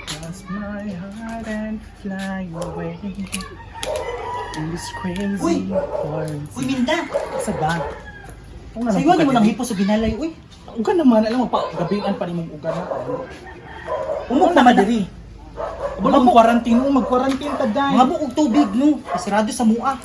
Cross my heart and fly away in this crazy Uy! quarantine. Uy, Minda! Asa ba? Ako nga Sa lang iyo, mo po nang hipos sa ginalay, uy. Uga naman, alam mo pa, gabian pa ni mong uga na. Umok na naman diri. Wala kong quarantine mo, mag-quarantine ta dai. Mga buog tubig, no? Kasirado sa mua.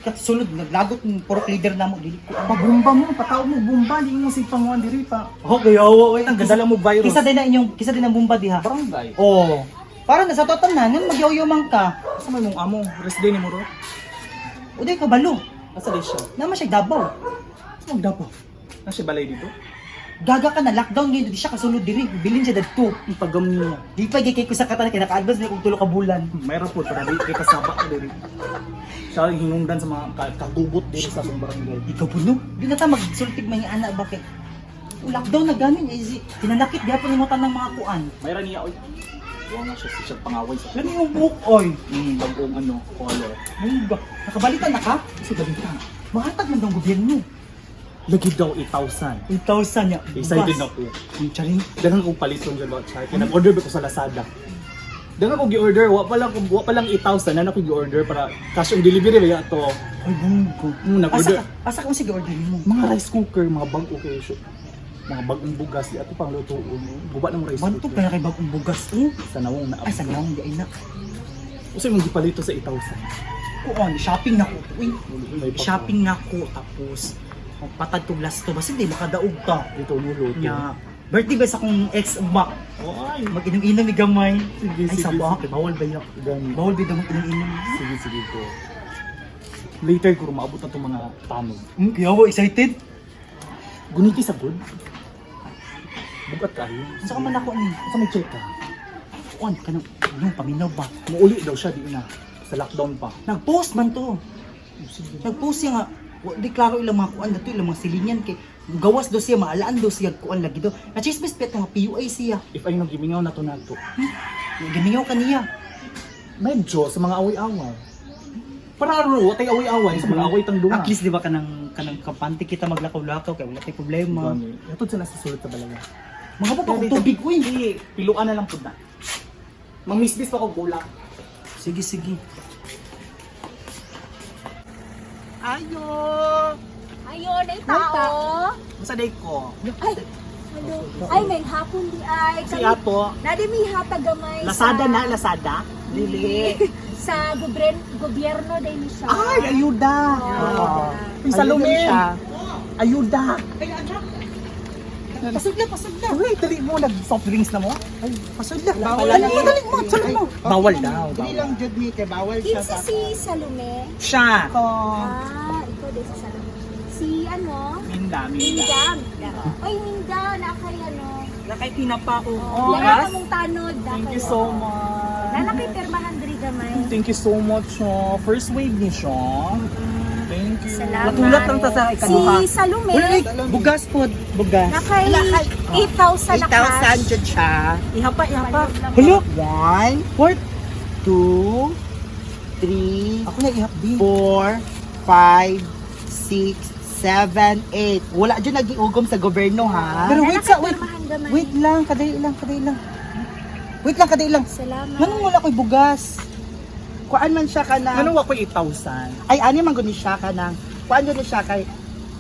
Kat sulod, naglagot ng purok leader na mo. Dili ko. Pabumba mo, patawag mo bumba, di mo sig panguan diri pa. Oh, kaya uy. Ang gadala mo virus. Kisa din na inyong, kisa din ang bumba diha. Barangay. Oh. Para nasa tatanan, nga magyoyo man ka. Asa may mong amo, rest day ni mo ro. Uday ka balo. Asa day siya? Naman siya Davao. Asa magdapo? Nasa balay dito? Gaga ka na, lockdown ngayon, di siya kasulod diri. Bilin siya dadto. Ang pagam niya. Di pa gay kay ko sa katan kay naka-advance na kog tulo ka bulan. Mayroon po para di kay kasaba ka diri. Siya ang hinungdan sa mga kagugot diri sa atong barangay. Ikaw po no? Di na ta magsultig may ana ba kay Oh, lockdown na ganin eh, tinanakit gyapon nimo tanang mga kuan. Mayroon niya oy. Wala siya siya pangaway sa Lami yung book oy. Bagong ano, color. Mungga. Nakabalita na ka? Kasi balita. Mahatag man daw ang gobyerno. Lagi daw 8,000. 8,000 niya. Excited na ko. Ang charing. Daghang kong paliton dyan ba, Char? Kaya nag-order ba ko sa Lazada? Daghang kong gi-order, wa pa lang 8,000 na ako gi-order para cash on delivery ba to. Ay bunggo. Nag-order. Asa ka, asa ka sige order mo? Mga rice cooker, mga bag-o kayo siya. Mga bagong bugas, di ato pang lutuon. Guba ng rice Bantog cooker. pa na kay bagong bugas. Oh. Sa nawong na. Ay sa naong di ay na. Usa mong gipalito sa 8,000. Kuan, shopping na ko. Uy, May pa ko. shopping na ko tapos patad to blasto basta hindi makadaog ta. Dito nuluto. Nya, birthday ba sa akong ex ba? Oy. Mag-inom-inom ni gamay. Sige, Ay, sige, sa ba? sige. Bawal ba yun? Gani. Bawal ba daw mag-inom-inom? Sige, sige ko. Later ko maabot na itong mga tanong. Kaya ako excited. Guniti sa good. Bugat kayo. Sa ka man ako ni? Sa may check ka. Kuan, kanang, ano, paminaw ba? Muuli daw siya di na. Sa lockdown pa. Nag-post man to. Sige. Nag-post siya nga, di klaro ilang mga kuan na to, ilang mga silingan kay gawas do siya, maalaan do siya, kuan lagi do. Na-chismis pa ito nga PUA siya. If ay nang gimingaw na to nato. Gimingaw kaniya. Medyo sa mga away-away. Para ro, tay away-away sa mga away tang duha. At least di ba kanang kampante kita maglakaw-lakaw kay wala tay problema. Gani. Ito sa nasa sulod sa balaya. Mga pa kog tubig uy. Hindi, piluan na lang pud na. Mamisbis pa ko gulak. Sige sige. Ayo! Ayun, ay tao. Masa day ko? Ay, hello. Ay, may hapon di ay. Si ato, Nadi may hatag gamay. Lazada na, Lazada. Dili. Sa gobyerno day ni siya. Ay, ayuda. Oo. Uy, Salome. Ayuda. Pasudla, pasudla. Uy, dali mo nag soft drinks na mo. Ay, pasudla. Bawal. Dali mo, dali mo, dali mo. Bawal daw, Dili bawal. lang jud ni kay bawal siya Kinsa sa si Salome? Siya. Ah, ikaw din si Salome. Si ano? Minda, Minda. Minda. Oy, Minda, na kay ano. Nakay tinapa ko. Oh, Wala ka mong tanod. na Thank kay you so ano. much. Nana kay pirmahan diri gamay. Thank you so much. Oh. First wave ni siya. Thank you. Salamat. Matulat lang ta sa ikaduha. Si Salome, Wala ay, bugas po, bugas. na kay 8,000 na cash. 8,000 jud siya. Ihapa, ihapa. Hala, 1, what? 2, 3, Ako na ihap din. 4, 5, 6, 7, 8. Wala jud nagiugom sa gobyerno ha. Pero wait sa, wait. Pirmahan gamay. Wait lang, kadali lang, kadali lang. Wait lang, kadali lang. Salamat. Manong wala ko'y bugas? Kuan man siya kanang Ano ako 8,000? ay ani man gud ni siya kanang kuan jud ni siya kay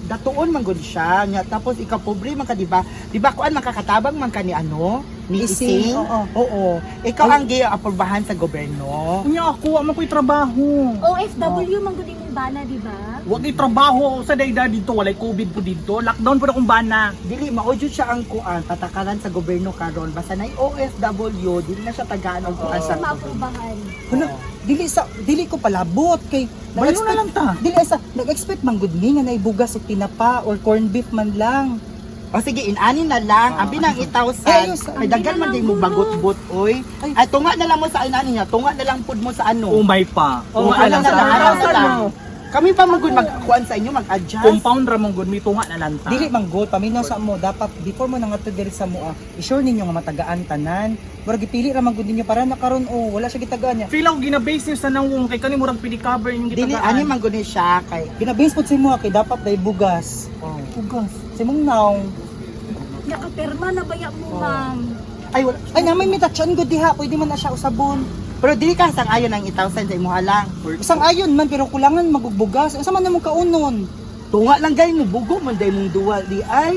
datuon man gud siya nya tapos ikaw pobre man ka di ba? Di ba kuan man kakatabang man ka ni ano? Ni Ising, Ising? oo. Oo. Ikaw ang gi-aprobahan sa gobyerno. Kunya ako, ama ko'y trabaho. OFW man gud imong bana, di ba? Wag ay trabaho sa dayda dito, walay COVID po dito. Lockdown po na akong bana. Dili mao jud siya ang kuan patakaran sa gobyerno karon basta nay OFW dili na siya tagaan og kuan sa Maaprubahan. Hala, dili sa dili ko palabot kay Bayo na lang ta. Dili sa nag-expect man gud ni nga nay bugas og tinapa or corned beef man lang. O sige, inani na lang. Abi nang 8,000. Ay, ayos. Ay, daghan man Abi din na mo lang, bagot-bot, oy. Ay. Ay, tunga na lang mo sa inani niya. Tunga na lang pud mo sa ano. Umay pa. Oh, Tunga ano lang na sa lang, ano na lang. Ano? Kami pa mo gud magkuan sa inyo, mag-adjust. Compound ra mong good, may tunga na lang ta. Dili man gud paminaw sa mo dapat before mo nangadto diri sa mua, i-sure ninyo nga matagaan tanan. Murag gipili ra man gud ninyo para na karon oh, wala siya gitagaan niya. Feel ako ginabase niyo sa nangong kay kani murag pini-cover yung Dili gitagaan. ani man gud ni siya kay Ginabase pod sa mo kay dapat day bugas. Oh. Bugas. Sa imong naong. Nakapirma na baya mo, ma'am. Ay, wala. Ay, namay may touch good diha, pwede man na siya usabon. Pero dili ka sang ayon ang 8,000 sa imuha lang. Isang ayon man pero kulangan magugbugas. Unsa man namong kaunon? Tunga lang gay mo bugo man day mong duwa di ay.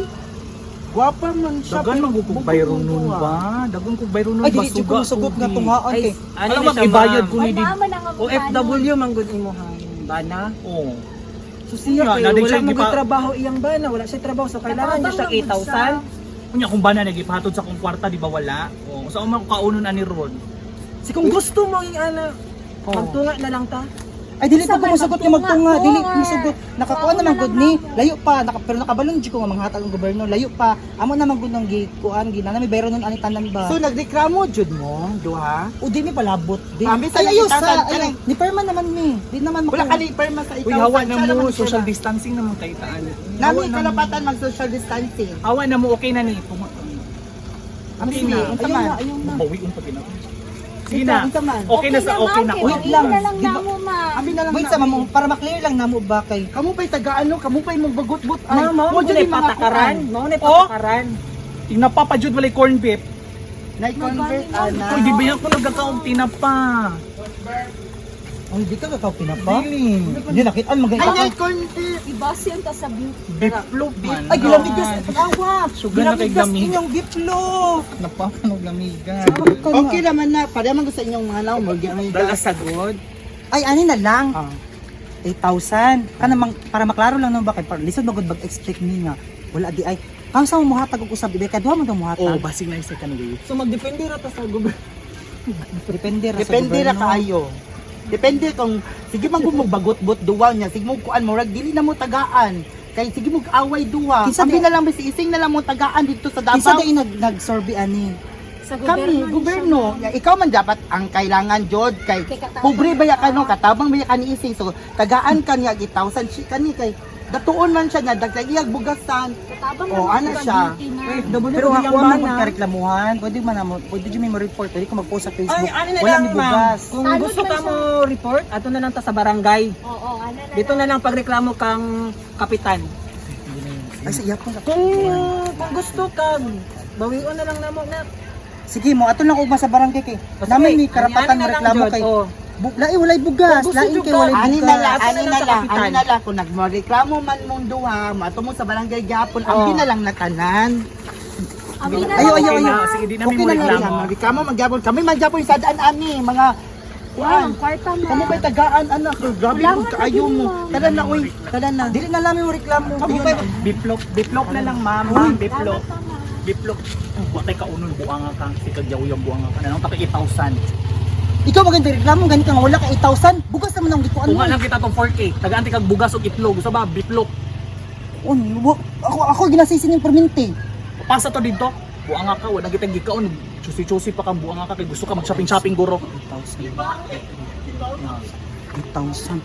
Gwapa man siya. Dagan man pero kung bugo bayro mong nun duwa. ba? Dagan kung bayro nun Ay, ba? dili jud ko musugot nga tungaan Ay, kay. ano Alam na siya, ibayad ma'am? ko ni Ay, di. naman ang OFW man gud imuhang bana. Oo. So siya Nga, kay naday wala siya man gud gipa- trabaho iyang bana, wala siya trabaho so kailangan niya siya 8,000. Unya kung bana nagipahatod sa kong kwarta di ba wala? Oo. Sa man ko kaunon ani ron. Si kung gusto mo yung ana, Oh. magtunga na lang ta. Ay, dili pa Sa ko musugot nga may magtunga, magtunga. dili ko musugot. Nakakuha Wala naman na gud lang ni, namo. layo pa, naka, pero nakabalon jud ko nga manghatag ang gobyerno, layo pa. Amo naman gud nang gikuan gina na may bayro nun ani tanan ba. So nagreklamo jud mo duha. O di mi palabot di. Mami, sa Ay, ayaw sa, 8,000 ayaw. Ni perma naman mi. Di naman Wala maka- ka ni perma sa 8,000. Uy, hawa na Siya naman mo social pirma. distancing naman kay taan. Nami karapatan mag social distancing. Hawa na mo okay na ni. Tunga. Ang Okay sige, na. unsa Ayaw man? na, ayaw na. Bawion pa gina. Sige na. Unsa man? Okay na sa okay na. Wait Wait lang. na lang Di ba- namo, ma'am. Abi na lang. Wait na. sa mamo, para ma-clear lang namo ba kay Kamu pa'y taga-ano, kamu pa'y mong bagot-bot. Ay, Mao mao mo jud jud yung mga patakaran, kuan. mao na Oh. patakaran. Tinapa pa jud walay corn beef. Na-convert, ana. Uy, di ba yan ko nagkakaog tinapa? Ay, di ka kakaw pinapa? Dili. Hindi nakitaan Ay, maganda ka. na-convert. Ibas yun ta sa beauty. Beef man. Ay, gilamigas awa. Sugar na kay Gilamigas gamig. inyong biplo. Napapanog lamigan. Okay naman na. Pareha man ko sa inyong mga naong. Dala sagod. Ay, ani na lang. Ah. 8,000. Kana mang para maklaro lang naman ba kay para lisod magud bag-expect ni nga. Wala di ay. Kang sa mo muhatag og usab di ba kay duha man daw Oh, muhatag. basig na isa kanila. So magdepende ra ta sa gobyerno. Depende ra sa Depende ra gobyerno. kaayo. Depende kung sige man kung magbagot-bot duwa niya, sige mo kuan mo rag dili na mo tagaan. Kay sige mo away duwa. Kinsa Kami di- na lang ba si ising na lang mo tagaan dito sa Kinsa Davao. di nag nag-survey ani? Sa Kami, gobyerno. ni gobyerno, siya, Ya, ikaw man dapat ang kailangan jod kay Kay katabang pobre ba ya ka. ka no, katabang ba ya ka ni ising. So tagaan ka niya 8,000 siya kani kay datuon man siya nga dagdag iyag bugasan. Katabang Oh, naman ana sa siya. beauty na. OFW Pero jud ako iyang man bana. pagkareklamuhan, pwede man namo, pwede jud may mo-report, pwede ko mag-post sa Facebook. Ay, ano na Wala lang, mi ma'am. bugas. Kung Tanod gusto man ka siya. mo report, ato na lang ta sa barangay. Oo, ana na Dito na lang pagreklamo kang kapitan. Ay, sa iyapon. Kung gusto ka, bawion na lang namo na. Sige mo, ato lang ugma sa barangay kay. Namin may karapatan Ani mo na lang, reklamo Jod, kay. oh. Lain walay bugas, Kung gusto lain jud kay ka, walay Ani bugas. na lang, Ato na ani lang na sa lang, kapitan. ani na lang kung nagreklamo man mong duha, mato mo sa barangay gyapon, Oh. ambi na lang natanan. Abi na Ayaw, lang, ayaw, ma'am. ayaw. Sige, di namin Okay mo na lang reklamo. Reklamo magyapon, kami magyapon sa daan ani mga Wala, kuan. ang kwarta, ma'am. Kamu pa'y tagaan anak, grabe Wala mo nga kaayo na mo. ma'am. Tara na oy, tara na. Dili na lang mo reklamo. Kamu pa'y Biplok, biplok na lang ma'am, ma'am, biplok. Salamat pa, ma'am. Biplok. Wa kay kaunon buanga ka, si kagyaw yung buanga ka. Nanong ta kay 8,000. Ikaw maganda reklamo gani ka nga wala ka 8,000. Bugas naman ang gikuan mo. Tunga lang kita tong 4K. Tagaan ti kag bugas og itlog. Gusto ba biplok? On, ako ako ginasisi ning perminti. Pasa to dito. Buanga ka, wala kitang gikaon. Chusi-chusi pa kang buanga ka kay gusto ka mag-shopping-shopping guro. 8,000. 8,000.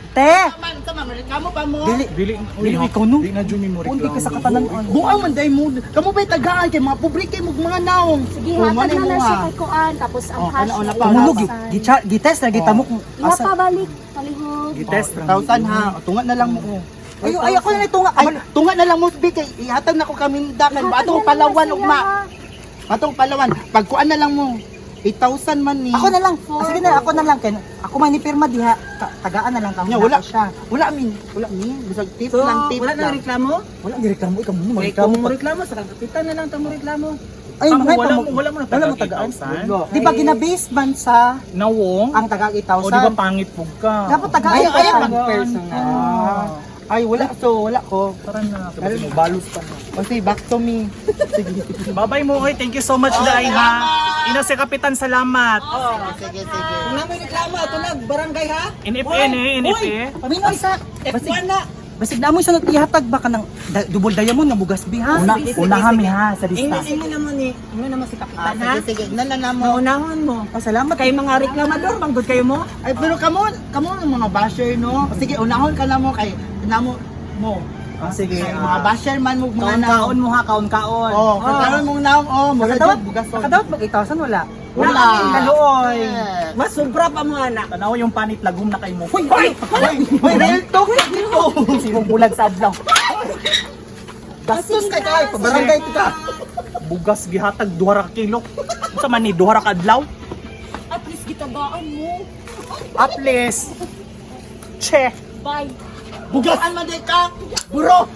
Te! Man, sa man, reklamo pa mo. Dili Dili, Dili ikaw no. Di na jud mi mo Undi reklamo. ka sa katanan on. Buang man day mo. Kamu pa'y tagaan kay mga pobre kay mo mga naong. Sige, Oh, hatag manay na mo, lang ha. siya kay Kuan. Tapos ang Oh, cash ano, na ano pa? Tumulog 8,000. gi-test na kita mo kung Iha asa. pa balik. Palihog. Gitest ra. 1,000 ha. O, Tunga na lang mo. oh. Ayo ay ako na ito nga. Ay, tunga na lang mo bi kay ihatag na ko kaminda kan Ihatag atong na lang Palawan na ugma. siya. Atong Palawan. Pagkuan na lang mo. 8,000 man ni. Ako na lang. Ah, sige na, ako na lang kay ako man ni pirma diha. Tagaan na lang kang Nya, wala. siya. Wala min, wala min. Bisag tip So, lang, tip wala na lang. reklamo? Wala ang reklamo ikaw mo Kay magreklamo kung pa. mo reklamo sa kapitan na lang ta mo reklamo. Ay, Kamo, mga wala mo wala mo na wala mo tagaan tagaan. 8,000. Di ba ginabase man sa Nawong. ang taga O di ba 8,000? pangit pug ka? Dapat tagaan Ay, ay, ka. pag personal. Ay, wala. So, wala ko. Tara na. Kasi mo balos pa na. O say, back to me. Sige. Bye-bye mo, oy. Thank you so much, Dai, ha. Ina si Kapitan, salamat. Sige, sige. Kung na may reklamo ato na barangay ha. NFA ni, NFA. Paminaw isa. F1 na. Basig na mo isa ihatag ba ka ng double diamond nga bugas bi ha? Una, Sige, sige, una sige. kami ha, sa lista. Ingnan naman ni, ingnan naman si kapitan Ah, ha. sige, sige. Na, na, na mo. Maunahon mo. Oh, salamat. Kay mga reklamador, manggod kayo mo. Ay, pero kamo, kamo ng mga basher, no? Sige, unahon ka na mo kay, na mo, mo. Ah, sige. Kay mga basher man mo, mga naong. Kaon-kaon mo ha, kaon-kaon. Oh, kaon mong naong, oh, mura Nakadawat, jud bugas. nakadawat mag 8,000 wala. Wala. Kaluoy. Yes. Mas sobra pa mo anak. Tanaw yung panit lagom na kay mo. Hoy, hoy, Hoy, real talk dito. Simong bulag sa adlaw. Bastos kay kay pabarangay kita. Bugas gihatag 2 ra ka kilo. Unsa man ni 2 ra ka adlaw? At least gitagaan mo. At least. Che. Bye. Bugas man day ka. Buro.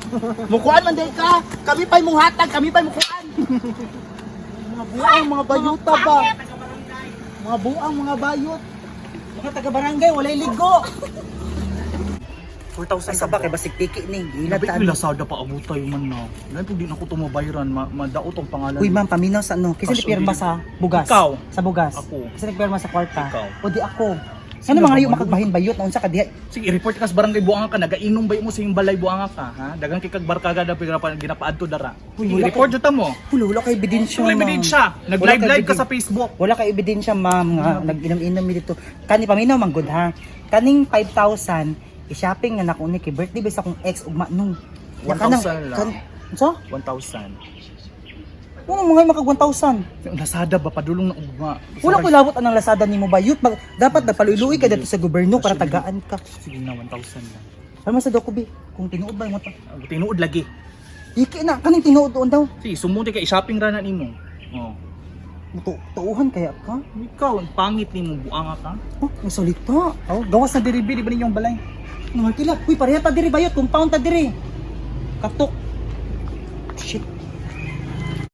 Mukuan man day ka. Kami pa'y mong hatag, kami pa'y mukuan. Mga buang mga bayuta ba? Mga buang mga bayot. Mga taga-barangay, walay ligo. 4,000 Sa ba kay basig tiki ni, gilat Labi ta. ko Lazada pa abutay man na. Lain pag di na ko tumabayran, madaot ang pangalan. Uy ma'am, paminaw sa ano? Kasi Cash on nagpirma delivery. sa bugas. Ikaw. Sa bugas. Ako. Kasi nagpirma sa kwarta. Ikaw. O di ako. Sino Ano mga ba, layo ma'am? makagbahin bayot na unsa ka diha? Sige, report ka sa barangay buanga ka, nagainom ba mo sa iyong balay buanga ka, ha? Dagang kay kag barkaga na ginapaadto dara. Uy, Sige, wala report jud ta mo. Wala, wala kay ebidensya. Wala ma'am. ebidensya. Wala Nag-live kay live ka sa Facebook. Wala kay ebidensya, ma'am, nga nag-inom-inom mi dito. Kani paminaw man gud ha. Kaning 5,000 i-shopping na nako ni kay birthday ba sa akong ex ugma nung. 1,000 lang. Kan, unsa? 1,000. Wala mga makag 1,000. Yung Lazada ba padulong na ugma. Wala ko labot anang Lazada nimo bayot. Dapat nagpaluy-luy ka dito sa gobyerno para tagaan ka. Sige na 1,000 lang. Ano man sa Dokubi? Kung tinuod ba yung mata? Ang Tinuod lagi. Iki na, kaning tinuod doon daw. Sige, sumuti ka i-shopping ra na nimo. Oh. Tuuhan kaya ka? Ikaw, ang pangit nimo buanga ka. Oh, ang salita. Oh, gawas na diri di ba ninyong balay? Naman kila. Uy, pareha ta diri bayot, compound ta diri. Katok. Shit.